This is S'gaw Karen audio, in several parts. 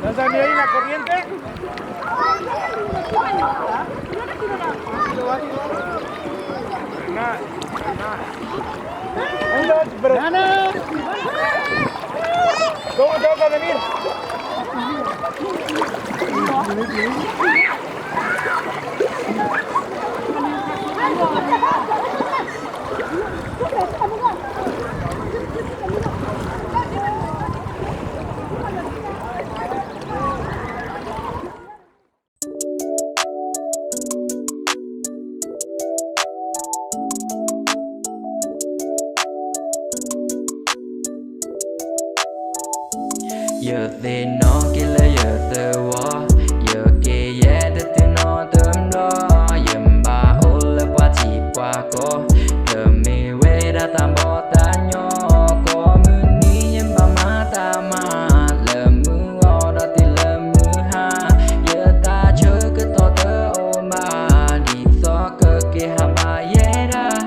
Vas a medir la corriente. ¿Cómo te vas a medir? ယသ့ၣ်နီၣ်က့ၤလၢယသဝီ, ယက့ၤယဲတတုၤနီတဘျီ, ယဘၣ်အိၣ်လၢပှၤထံပှၤကီၢ်, တမ့ၢ်ဝဲဒၣ်တၢ်ဘီတၢ်ညီ, ကိးမုၢ်နံၤယဘၣ်မၤတၢ်မၤ, လၢမုၢ်ဂီၤဒီးတုၤလၢမုၢ်ဟါ, ယတၢ်ဆၢကတီၢ်တအိၣ်ဘၣ်, ဒ်သိးကက့ၤဟးဘၣ်ယဲဒၣ်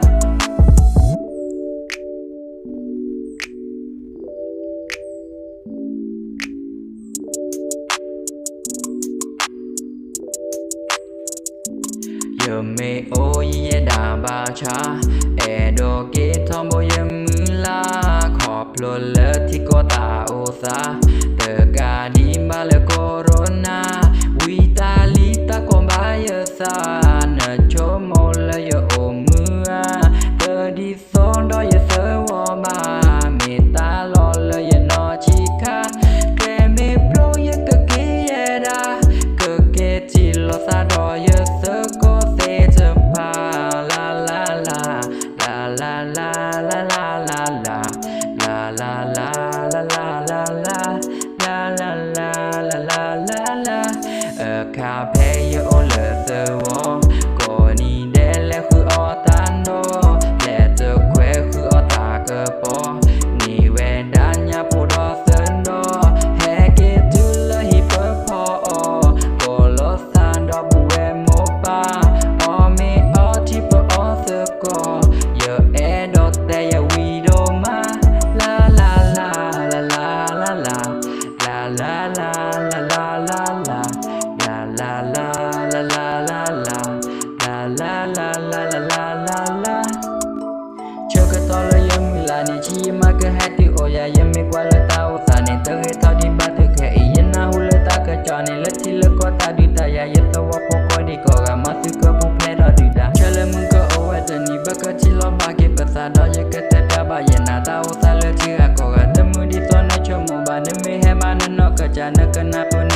ယမ့ၢ်အိၣ်ယံၤယဲဒၣ်ဘၣ်ဆၣ်, အဲၣ်ဒိးက့ၤထီဘိယမုၢ်လၢ်, ခီဖျိလၢထံကီၢ်တၢ်အိၣ်သး, တကးဒံးဘၣ်လၢ corona, ဝံတၢ်လံတၢ်ကီဘၣ်ယသး, နဆိကမိၣ်လၢယအိၣ်မုာ်ဧါ, တဒ်သိးဒီးယသဝီဘၣ်, မ့ၢ်တၢ်လီၢ်လၢယနီၢ်ဆံးခါ, ကျဲမ့ၢ်ဖျိယကက့ၤယဲဒၣ်, ကက့ၤထံၣ်လိာ်သးဒီးယသကိးသ့ၣ်တဖၣ်, လၢလၢလၢ, လၢလၢလၢ, လၢလၢလၢလၢလၢ, လၢလၢလၢလၢလၢ, လၢလၢလၢလၢလၢလၢလၢ, အခါဖဲယအိၣ်လၢသဝီ, ကိးနံၤဒဲးလဲၤဃုအီၣ်တၢ်နီၤ, လဲၤတခွဲဃုအီၣ်တၢ်ကပီၤ, န့ၢ်ဝဲဒၣ်ညၣ်ဖိဒီးသၢဒီး, ဟဲက့ၤတုၤလၢဟံၣ်ပၢဖီအီၤ, ကိးလိာ်သးဒီပုၢ်ဝဲၢ်မိၢ်ပၢ်, အီၣ်မ့ၤအီထံပအီသကိး, ယအဲၣ်ဒိးတဲယဝံၤဒိၣ်မး, လၢလၢလၢ, လၢလၢလၢလၢ, လၢလၢလၢလၢလၢလၢ, လၢလၢလၢလၢလၢလၢလၢ, လၢလၢလၢလၢလၢလၢလၢလၢ, ဆၢကတီၢ်လၢယမုၢ်လၢ်န့ၣ် ဆံးယမါကဟဲတုၤအိၣ်ယၤ, ယမ့ၢ်ကွၢ်လၢတၢ်အိၣ်သးန့ၣ် တဂ့ၤထီၣ်ဒံးဘၣ်တခဲအံၤ, ယနၢ်ဟူလၢတၢ်ကစီၣ်န့ၣ် လၢထံလၢကီၢ်တၢ်ဒုးတၢ်ယၤ, ယသဝီဖိကိးဒံးကိးဂၤ မ်သုကပူၤဖျဲးထီၣ်ဒုၣ်ဒါ, ဆၢလၢမုၢ်ကအိၣ်ဝဲတနံၤ ပကထံၣ်လိာ်ဘၣ်က့ၤပသးဒီး ယကတဲဖျါဘၣ်ယနၢ်တၢ်အိၣ်သးလၢထံဂၤကီၢ်ဂၤ, တမုာ်ဒ်သိးနဆိကမိၣ်ဘၣ်, နမ့ၢ်ဟဲဘၣ်နနီၢ်ကစၢ် နကနၢ်ပၢၢ်